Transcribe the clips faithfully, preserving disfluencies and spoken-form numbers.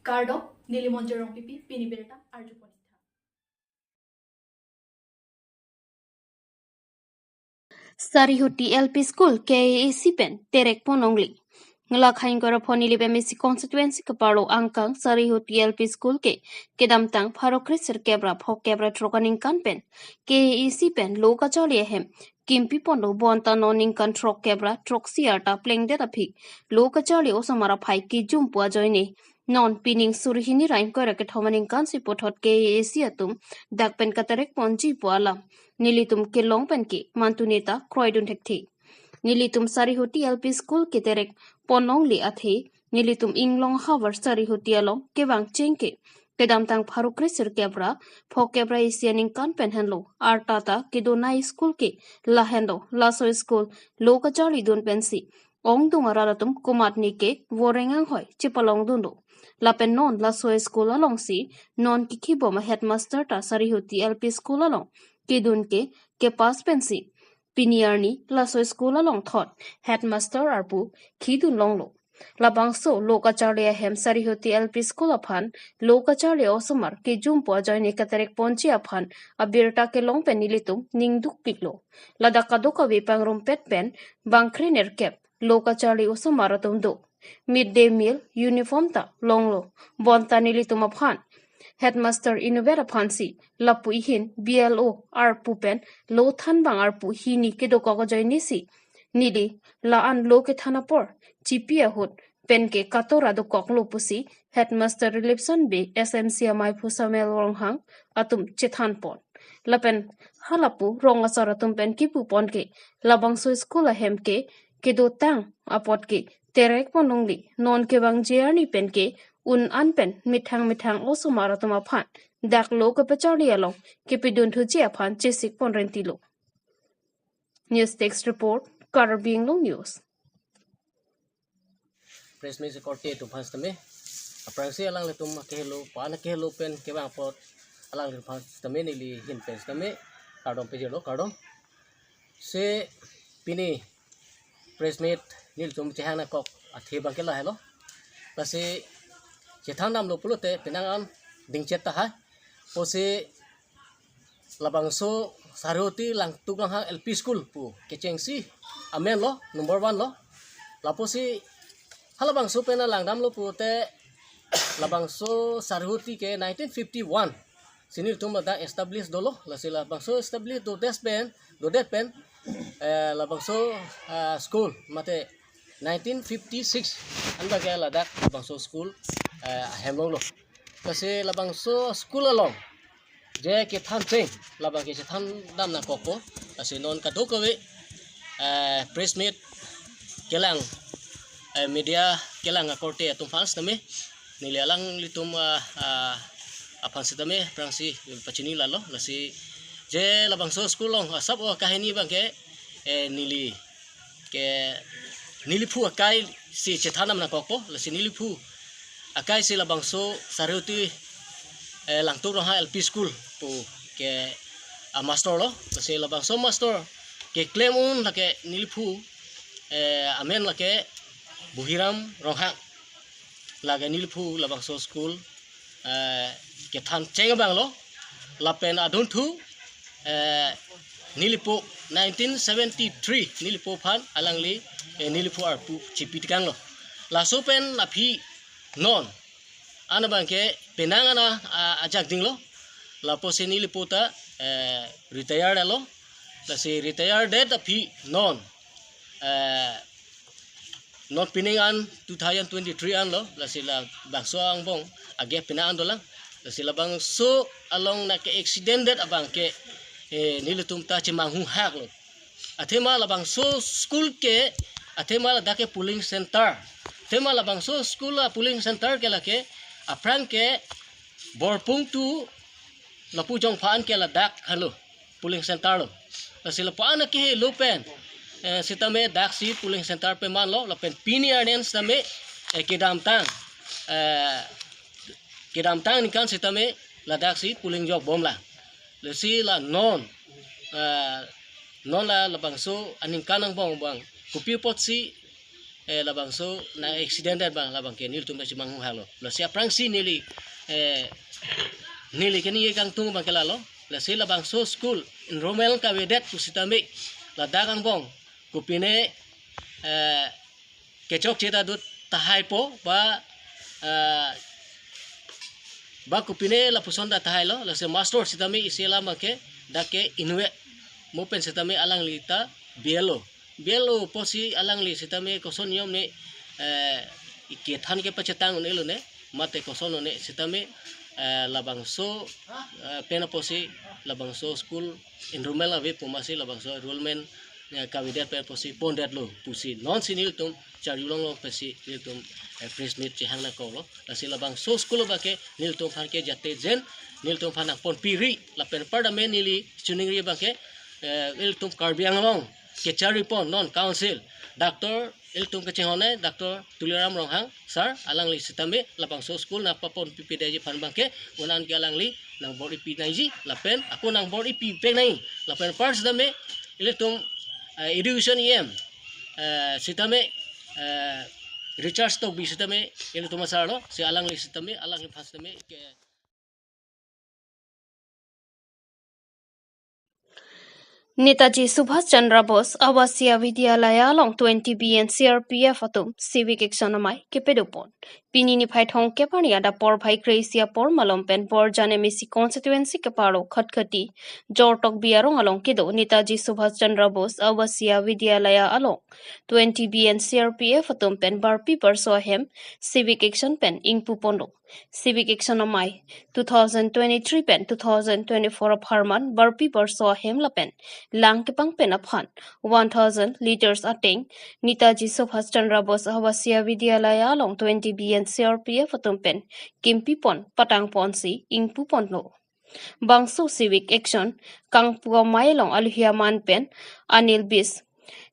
Kardom, neli Monjir Rongpipi, pini birta arjupon-ik tha. Sarihuti L P School K A A C pen terek pon longli. Nglak haingkor aphon Nilip M A C constituency keparlo angkang Sarihuti L P School ke kedamtang pharo kre sirkep ra phokep ra throk aningkan pen K A A C pen lo kacharli ahem kimpi ponlo, bonta non ningkan throkkep ra throksi arta plengdet aphi lo kacharli osomar aphai kejum pu ajoine non pining suri hini ra ingkoi ra kethom aningkan si puthot K A A C atum dak pen katerek ponji pu alam nelitum kelong pen ke mantune ta kroidun thekthe. Nelitum Sarihuti L P School keterek pon longli athe nelitum inglong havar Sarihuti along kevang cheng ke kedamtang pharo kre sirkep ra phokep ra isi aningkan pen henlo, arta ta kedonai school ke lahenlo. Laso school lo kacharlidun pensi ongdung arat atum komatne ke voreng anghoi chepalongdunlo. Lapen non laso school alongsi non kikhibom a headmaster ta Sarihuti L P School along kedun ke kepass pensi pini arni laso school along thot headmaster arpu khidun longlo. Labangso lo kacharli ahem Sarihuti L P School aphan lo kacharli osomar kejum pu ajoine katerek ponji aphan abirta kelong pen nelitum ning dukpiklo. Ladak kadokave pangrumpet pen bangkre nerkep lo kacharli osomar atum do. Mid day meal, uniform ta longlo. Bonta nelitum aphan headmaster inutvet aphansi lapu ahin B L O arpu pen lo thanbang arpu hini kedokok ajoinesi neli la-an lo kethan apor chipi ahut pen ke katora dokoklo pusi headmaster Rilipson Bey, S M C amaiphu Samuel Ronghang atum chethan pon. Lapen halapu rong asar atum pen kipu pon ke labangso school ahem ke kedotang apot ke terek pon longli, non kevangji arni pen ke un an pen methang methang osomar atum aphan dak lo kepacharli along kepidun thuji aphan chesik pon rentilo. News Desk Report, Karbi Anglong News. Press meet korte atum aphan sitame, aphrangsi alanglitum akehelo, pan akehelo pen kevang apot alanglitum aphan sitame neli ahin pen sitame kardom pejirlo, kardom. Si pini press meet nelitum chehang nangkok athe abang ke lahelo. Lasi chethan damlo pulote penang an dingchet tahai. Pusi labangso Sarihuti Langtuk Ronghang L P School pu kechengsi amenlo, number one lo. Lapusi halabangso pen alang damlo pulote labangso Sarihuti ke nineteen fifty-one si nelitum ladak establish dolo, lasi labangso establish dodet pen, dodet pen, eh, labangso, ah, school mate nineteen fifty-six an abang ke ladak labangso school, eh, ahem longlo. Lasi labangso school along je kethan cheng labang ke chethan dam nangkokpo. Lasi non kadokave, eh, press meet kelang, eh, media kelang akorte atum aphan sitame neli alanglitum, ah, ah, aphan sitame aphrangsi pachini lalo. Lasi je labangso school along asap o kahini abang ke, eh, neli ke neliphu akai si chethan dam nangkokpo. Lasi neliphu akai si labangso Sarihuti, eh, Langtuk Ronghang L P School pu ke amaster lo. Lasi labangso master keklem un lake neliphu, eh, amen lake Buhiram Ronghang. Lake neliphu labangso school, eh, kethan cheng abang lo. Lapen adunthu, eh, nelipo nineteen seventy-three nelipo aphan alangli, eh, neliphu arpu chipi tekanglo. Laso pen aphi non an abang ke penang an a, ajak dinglo. Lapusi nelipo ta, eh, retire lo. Lasi retire det aphi non, eh, non pining an two thousand twenty-three anlo, lasi labangso angbong age penang an dolang. Lasi labangso along nang ke accident det abang ke, eh, nelitum ta chemanghu haklo. Athema labangso school ke, athema ladak ke polling center. Athema labangso school a polling center ke lake aphrang ke Borpung to lapu Jongpha an ke ladak halo polling center lo. Lasi lapu an akehelo pen, eh, sitame dak si polling center pemanlo, lapen pini arni an sitame, eh, kedamtang, eh, kedamtang aningkan sitame ladak si polling jokbomlang. Lasi la non, eh, non la labangso aningkan angbong abang kopi apotsi eh, labangso nang accident abang labang ke nelitum kachimang halo. Lasi aphrangsi neli, eh, neli keningje kangtung abang ke lalo. Lasi labangso school enrollment kavedet pusitame ladak angbong kopine, eh, kechokche ta dut tahaipo ba, eh, ba kopine lapuson ta tahailo, lasi master sitame isi alam abang ke dak ke inutvet mo pen sitame alangli ta B L O. B L O pusi alangli sitame koson niom ne, eh, kethan kepachetang un-elo ne, mate koson un-e sitame, eh, labangso, eh, pen pusi labangso school enrollment ave pu masi labangso enrollment, eh, kavedet pen pusi pondetlo pusi nonsi nelitum charjulonglo pusi nelitum, eh, press meet chehang nangkoklo. Lasi labangso school abang ke nelitum aphan ke jate jen nelitum aphan nangponpiri lapen apar tame neli chiningri abang ke, eh, ilitum Karbi Anglong kecharipon non council, Doctor ilitum kachinghon ai Doctor Tuliram Ronghang sir, alangli sitame labangso school nangpaponpipedeji aphan abang ke un-an ke alangli nangbor-ipi nangji lapen ako nangbor-ipi peng nang lapen apar sitame ilitum, eh, education E M, eh, sitame, eh, Richard Tokbi sitame ilitum asarlo, si alangli sitame, alangli aphan sitame ke Netaji Subhash Chandra Bose Awasia Vidyalaya along twenty B N C R P F atum civic action amei kepadopon. Pini niphai thomkep arni adap porphai kre-isi apor malom pen Borjan M A C constituency keparlo Khatkhati Jortokbi arong along kedo Netaji Subhash Chandra Bose Awasia Vidyalaya along twenty B N C R P F atum pen barpi barso ahem civic action pen ingpuponlo. Civic action amei two thousand twenty-three pen two thousand twenty-four apharman barpi barso ahem lapen lang kepangpen aphan one thousand liters ateng Netaji Subhash Chandra Bose Awasia Vidyalaya along twenty B N C R P F atum pen kimpipon patangponsi ingpuponlo. Bangso civic action kangpu amei along aluhi aman pen Anil Bis,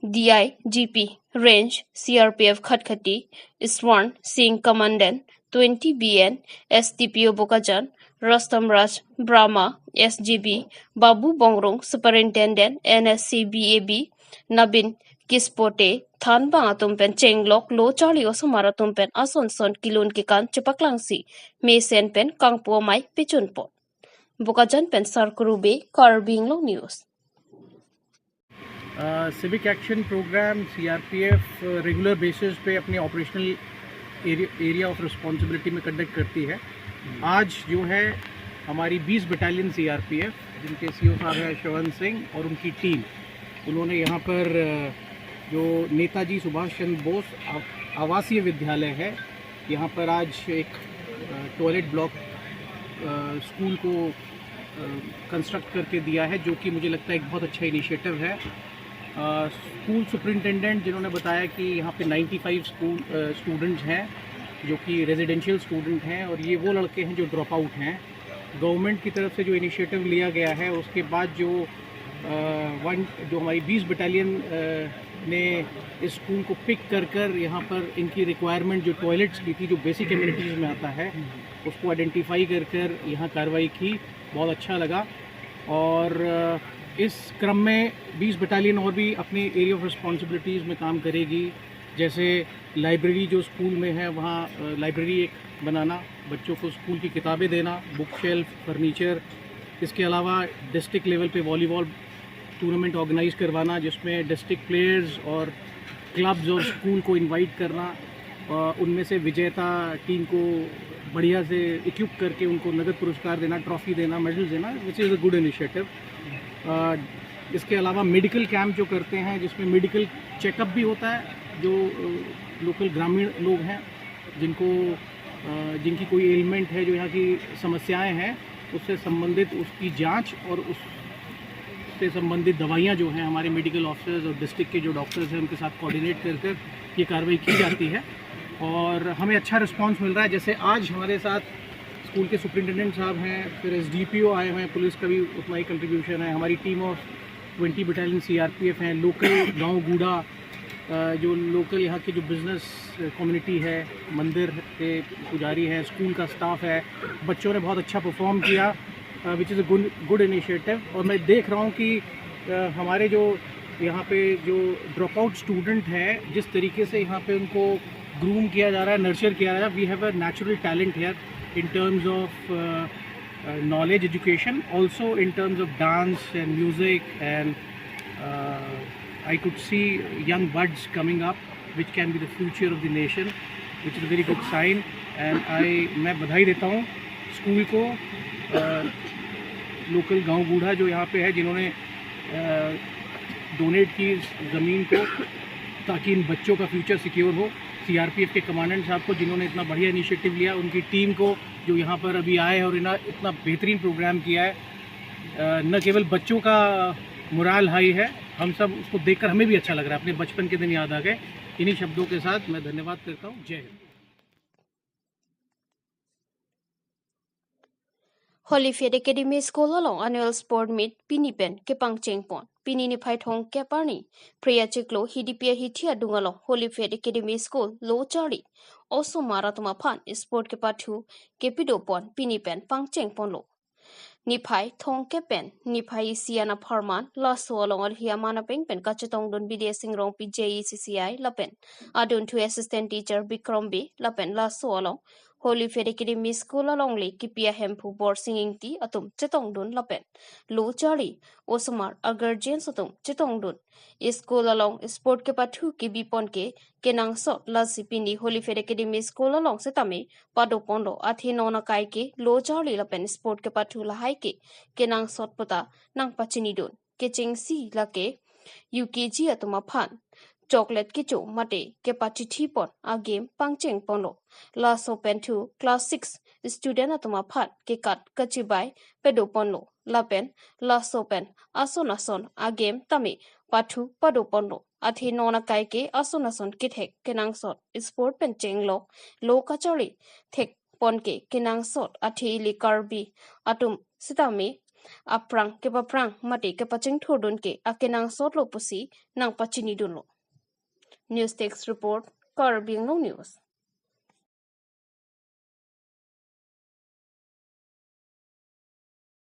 D I G P Range C R P F Khatkhati, Iswan Singh Commandant twenty B N, S D P O Bokajan, Rustom Raj Brahma, S G B, Babu Bongrung, Superintendent N S C B A B, Nabin Kispote, thanbang atum pen chenglok lo charli osomar atum pen ason son kilun kekan chepaklangsi mesen pen kangpu amei pechunpon. Bokajan pen Sarkuru Bey, Karbi Anglong News. Civic action programme CRPF regular basis पे अपने operational area of responsibility में conduct करती है। आज जो है हमारी बीस बटालियन सीआरपीएफ, जिनके सीओ साहब हैं श्रवण सिंह और उनकी टीम, उन्होंने यहाँ पर अ, जो नेताजी सुभाष चंद्र बोस आव- आवासीय विद्यालय है, यहाँ पर आज एक अ, टॉयलेट ब्लॉक अ, स्कूल को कंस्ट्रक्ट करके दिया है, जो कि मुझे लगता है एक बहुत अच्छा इनिशिएटिव है। अ, स्कूल सुपरिंटेंडेंट जिन्होंने बताया कि यहाँ पे नाइन्टी फ़ाइव स्कूल अ, स्टूडेंट्स हैं जो कि रेजिडेंशियल स्टूडेंट हैं और ये वो लड़के हैं जो ड्रॉप आउट हैं। गवर्नमेंट की तरफ से जो इनिशिएटिव लिया गया है उसके बाद जो अ, वन जो हमारी बीस बटालियन अ, ने इस स्कूल को पिक कर कर यहाँ पर इनकी रिक्वायरमेंट जो टॉयलेट्स की थी, जो बेसिक एमिनिटीज़ में आता है, उसको आइडेंटिफाई कर कर यहाँ कार्रवाई की। बहुत अच्छा लगा। और अ, इस क्रम में बीस बटालियन और भी अपने एरिया ऑफ रिस्पॉन्सिबिलिटीज़ में काम करेगी, जैसे लाइब्रेरी जो स्कूल में है वहाँ अ, लाइब्रेरी एक बनाना, बच्चों को स्कूल की किताबें देना, बुक शेल्फ, फर्नीचर। इसके अलावा डिस्ट्रिक्ट लेवल पे वॉलीबॉल टूर्नामेंट ऑर्गेनाइज करवाना, जिसमें डिस्ट्रिक्ट प्लेयर्स और क्लब्स और स्कूल को इनवाइट करना, अ, उनमें से विजेता टीम को बढ़िया से इक्विप करके उनको नगद पुरस्कार देना, ट्रॉफी देना, मेडल देना, which is a good initiative. इसके अलावा मेडिकल कैंप जो करते हैं, जिसमें मेडिकल चेकअप भी होता है, जो लोकल ग्रामीण लोग हैं जिनको अ, जिनकी कोई एलिमेंट है, जो यहाँ की समस्याएं हैं, उससे संबंधित उसकी जांच और उससे संबंधित दवाइयाँ जो हैं, हमारे मेडिकल ऑफिसर्स और डिस्ट्रिक्ट के जो डॉक्टर्स हैं, उनके साथ कोऑर्डिनेट कर कर ये कार्रवाई की जाती है। और हमें अच्छा रिस्पांस मिल रहा है। जैसे आज हमारे साथ स्कूल के सुपरिंटेंडेंट साहब हैं, फिर एसडीपीओ आए हुए हैं, पुलिस का भी उतना ही कंट्रीब्यूशन है, हमारी team of twenty battalion CRPF हैं, लोकल गांव गूढ़ा, अ, जो लोकल यहाँ के जो बिजनेस कम्युनिटी है, मंदिर के पुजारी हैं, स्कूल का स्टाफ है, बच्चों ने बहुत अच्छा परफॉर्म किया, which is a good good initiative. और मैं देख रहा हूँ कि अ, हमारे जो यहाँ पे जो ड्रॉपआउट स्टूडेंट है, जिस तरीके से यहाँ पे उनको ग्रूम किया जा रहा है, नर्चर किया जा रहा है, we have a natural talent here in terms of knowledge, education, also in terms of dance and music, and I could see young buds coming up, which can be the future of the nation, which is a very good sign. And I मैं बधाई देता हूँ स्कूल को, लोकल गांव बूढ़ा जो यहाँ पे है, जिन्होंने डोनेट की इस ज़मीन को, ताकि इन बच्चों का फ्यूचर सिक्योर हो। सीआरपीएफ के कमांडेंट साहब को, जिन्होंने इतना बढ़िया इनिशिएटिव लिया, उनकी टीम को, जो यहाँ पर अभी आए और इन्हें इतना बेहतरीन प्रोग्राम किया है। अ, न केवल बच्चों का मोराल हाई है, हम सब उसको देखकर हमें भी अच्छा लग रहा है, अपने बचपन के दिन याद आ गए। इन्हीं शब्दों के साथ मैं धन्यवाद करता हूँ। जय Hind. Holy Faith Academy School along annual sport meet pini pen kepangcheng pon. Pini niphai thongkep arni, Phre achiklo Hidipi ahithi adung along Holy Faith Academy School Lo Charli osomar atum aphan sport kepathu kepido pon pini pen pangcheng ponlo. Niphai thongkep pen niphai isi an apharman laso along alhi aman apeng pen kachetongdun Bidya Sing Rongpi, J E C C I, lapen adunthu assistant teacher Bikram Bey, lapen laso along Holy Faith Academy School alongle kipi ahemphu Borsing Ingti atum chetongdun lapen Lo Charli osomar aguardians atum chetongdun. School along sport kepathu kebi pon ke kenangsot, lasi pini Holy Faith Academy School along setame pado ponlo. Athe non akai ke Lo Charli lapen sport kepathu lahai ke kenangsot puta nangpachinidun. Kechengsi lake U K G atum aphan chocolate kecho mate kepachithi pon agame pangcheng ponlo. Laso pen thu class six student atum aphan kekat kachibai pado ponlo. Lapen laso pen ason ason agame tame pathu pado ponlo. Athe non akai ke ason ason kethek kenangsot sport pen chenglok lo kacharli thek pon ke kenangsot, athe ili Karbi atum setame aphrang kepaphrang mate kepachingthurdun ke akenangsot lo pusi nangpachinidunlo. News Desk Report, Karbi Anglong News.